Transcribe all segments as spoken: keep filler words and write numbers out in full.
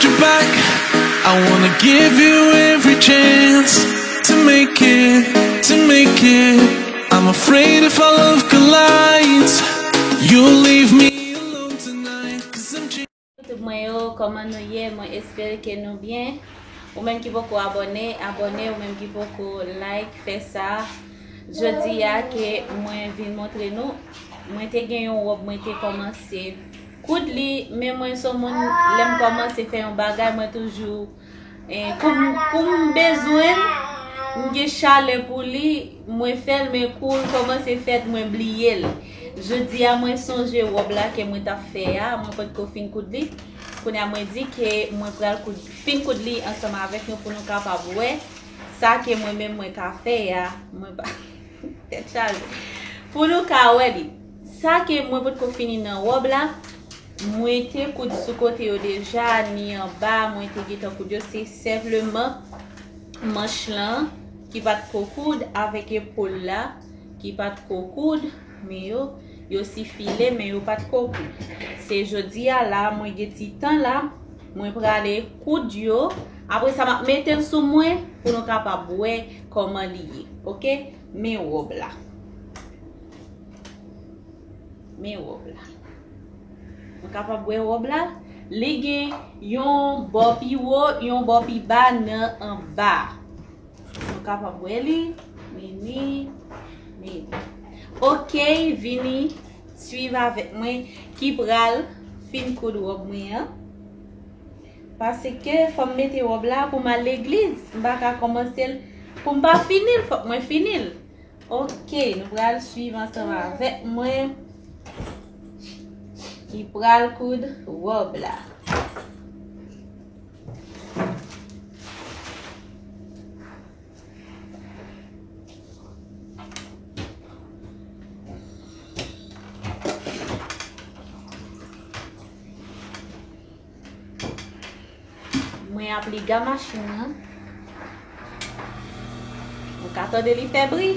you back. I wanna give you every chance to make it, to make it. I'm afraid if our love collides, you'll leave me alone tonight. 'Cause I'm changed. YouTube mwen yo, kòman nou ye? Mwen espere ke nou byen. Ou menm ki poko abòne, abòne. Ou menm ki poko like, fè sa. Jodi a ke mwen vin montre nou, mwen te gen yon wòb, mwen te kòmanse koud li, men mwen se yon moun, lè m kòmanse fè yon bagay, mwen toujou, eh, kou m, kou m bezwen l, m gen chalè pou li, mwen fè l, men kou l kòmanse fèt, mwen bliye l. Jodi a, mwen sonje wòb la ke mwen t ap fè a, mwen potko fin koud li. Kounye a, mwen di ke mwen pral koud, fin koud li ansanm avèk nou pou nou kapab wè sa ke mwen menm mwen ka fè a. Mwen pa tèt chaje. Pou nou ka wè li. Sa ke mwen potko fini nan wòb la, mwen te koud sou kote yo deja, ni anba, mwen te gentan koud yo, se senpleman manch lan ki pa t ko koud avèk epòl la ki pa t ko koud, men yo, yo sifile, men yo pa t ko koud. Se jodi a la, mwen gen ti tan la, mwen prale koud yo. Apre sa, m ap mete l sou mwen pou nou kapab wè kòman li ye. Oke? Men wòb la. Men wòb la. Nou kapab wè wòb la. Li gen yon bò pi wo, yon bò pi ba nan anba. Nou kapab wè li. Mini, mini. Oke, vini swiv avèk mwen ki pral fin koud wòb mwen an. Paske fò m mete wòb la pou m al legliz. M pa ka kòmanse l pou m pa fini l. Fòk mwen fini l. Oke, nou pral swiv ansanm avèk mwen ki pral koud wòb la. Mwen aplika machin nan. Ou ka tande li fè bri.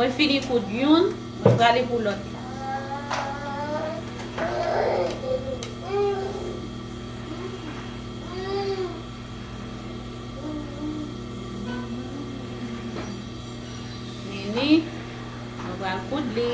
Mwen fini koud youn, mwen prale pou lòt la. Mini, mwen pral koud li.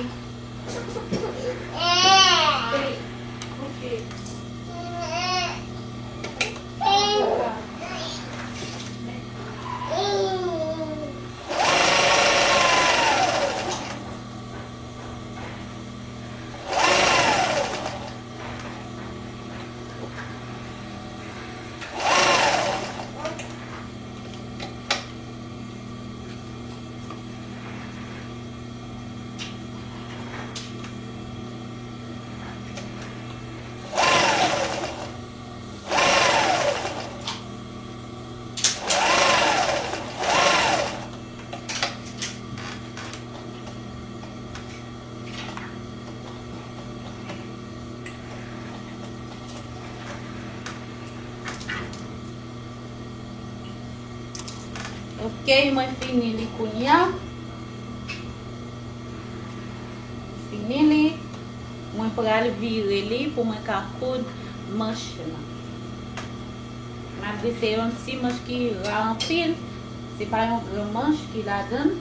Ok, mwen fini li kounye a. Fini li. Mwen pral vire li pou mwen ka koud manch lan. Malgre se yon ti manch ki ra anpil, se pa yon gran manch ki ladan l.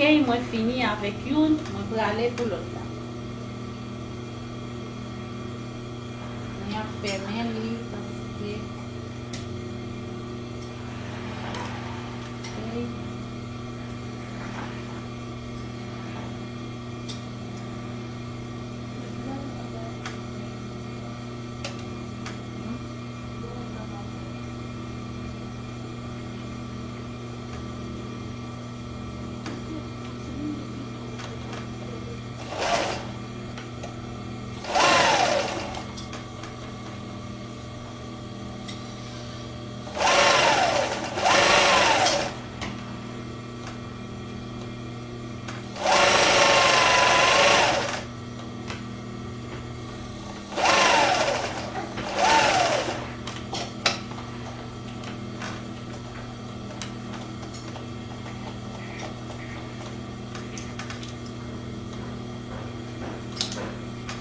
Ok, mwen fini avèk youn, mwen prale pou lòt la. Mwen ap fèmen li paske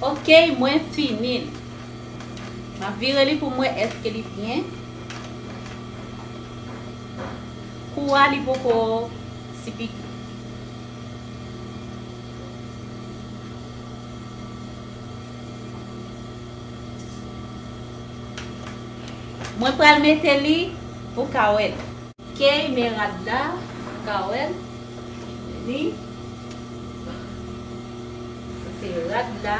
Ok, mwen fini l. M ap vire li pou m wè èske li byen. Kou a li poko si pike. Mwen pral mete li pou ka wè l. Ok, men rad la, ou ka wè l. Li. Se rad la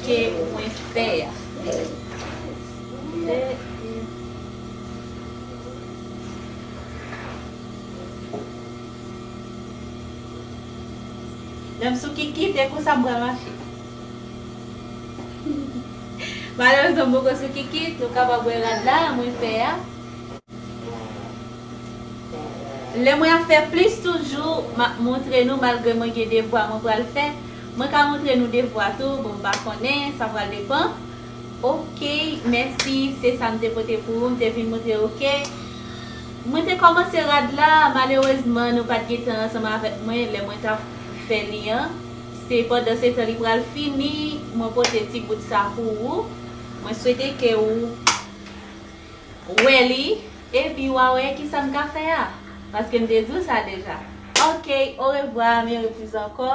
ke mwen fè a. Lè m sou kikit, e konsa m pral mache. Malerezman, m poko sou kikit, nou kapab wè rad la, mwen fè a. Lè mwen ap fè plis toujou, m ap montre nou, malgre mwen gen devwa mwen pral fè. Mwen ka montre nou devwa tou, bon, m pa konnen, sa pral depann. Ok, mèsi, se sa m te pote pou ou, m te vin montre, ok. Mwen te kòmanse rad la, malerezman, nou pa t gen tan ansanm avèk mwen, lè mwen t ap fè li an. Se pandan se tan li pral fini, mwen pote ti bout sa pou ou. Mwen swete ke ou wè li, epi w a wè kisa m ka fè a. Paske m te di w sa deja. Ok, orevwa, men repriz ankò.